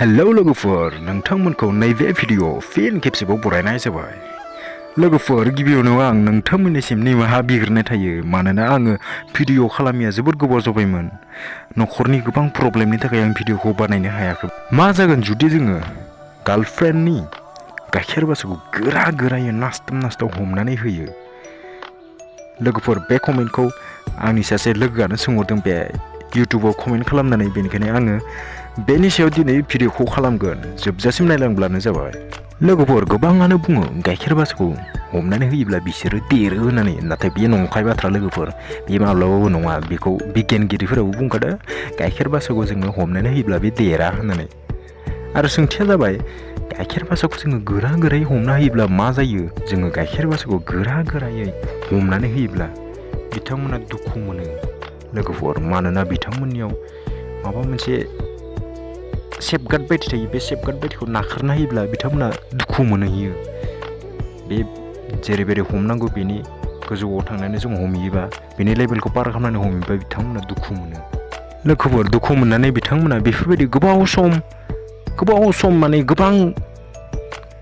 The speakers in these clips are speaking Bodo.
हेलौ लोगोफोर नोंथांमोनखौ नैबे भिडिअ फिन खेबसेबाव बरायनाय जाबाय। लोगोफोर गिबियावनो आं नोंथांमोननिसिम निमाहा बिग्रोनाय थायो मानोना आङो भिडिअ खालामिया जोबोद गोबाव जाबायमोन। नखरनि गोबां प्रब्लेमनि थाखाय आं भिडिअखौ बानायनो हायाखै। मा जागोन जुदि जोङो गार्लफ्रेन्डनि गाइखेर बासखौ गोरा गोरायै नासथाब हमनानै होयो। लोगोफोर बे कमेन्टखौ आंनि सासे लोगोआनो सोंहरदों बे इउटुबाव कमेन्ट खालामनानै, बेनिखायनो आङो बेनि सायाव दिनै भिडिअखौ खालामगोन, जोबजासिम नायलांब्लानो जाबाय। लोगोफोर गोबाङानो बुङो गाइखेर बासखौ हमनानै होयोब्ला बिसोरो देरो होननानै, नाथाय बे नंखाय बाथ्रा लोगोफोर, बे माब्लाबाबो नङा। बेखौ बिगियानगिरिफोराबो बुंखादों गाइखेर बासखौ जोङो हमनानै होयोब्ला बे देरा होननानै। आरो सोंथिया जाबाय गाइखेर बासखौ जोङो गोरा गोरायै हमना होयोब्ला मा जायो? जोङो गाइखेर बासखौ गोरा गोरायै हमनानै होयोब्ला बिथांमोना दुखु मोनो लोगोफोर, मानोना बिथांमोननियाव माबा मोनसे सेफगार्ड बायदि थायो। बे सेफगार्ड बायदिखौ नाख्रारना होयोब्ला बिथांमोना दुखु मोनहैयो। बे जेरैबायदि हमनांगौ बेनि गोजौआव थांनानै जों हमहैयोबा, बेनि लेभेलखौ पार खालामनानै हमहैयोबा बिथांमोना दुखु मोनो। लोगोफोर दुखु मोननानै बिथांमोना बेफोरबायदि गोबाव सम माने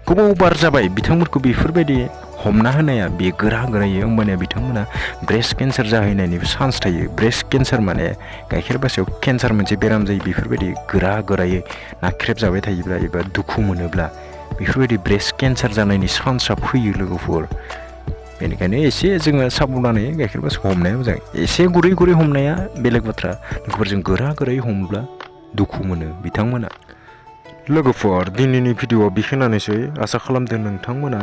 गोबाव बार जाबाय बिथांमोनखौ बेफोरबायदि हमना होनाया, बे गोरा गोरायै, होमबानिया बिथांमोना ब्रेस्ट केन्सार जाहैनायनिबो चान्स थायो। ब्रेस्ट केन्सार माने गाइखेर बासायाव केन्सार मोनसे बेराम जायो। बेफोरबायदि गोरा गोरायै नाख्रेबजाबाय थायोब्ला एबा दुखु मोनोब्ला बेफोरबायदि ब्रेस्ट केन्सार जानायनि चान्सआ फैयो लोगोफोर। बेनिखायनो एसे जोङो साबधानै गाइखेर बासखौ हमनाया मोजां। एसे गुरै हमनाया बेलेग बाथ्रा, लोगोफोर जों गोरा गोरायै हमोब्ला दुखु मोनो बिथांमोना। लोगोफोर दिनैनि भिडिअआ बेखिनियानोसै। आसा खालामदों नोंथांमोना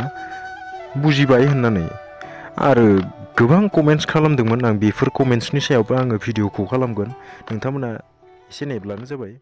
बुजिबाय होननानै। आरो गोबां कमेन्ट्स खालामदोंमोन, आं बेफोर कमेन्ट्सनि सायावबो आङो भिडिअखौ खालामगोन। नोंथांमोना एसे नेब्लानो जाबाय।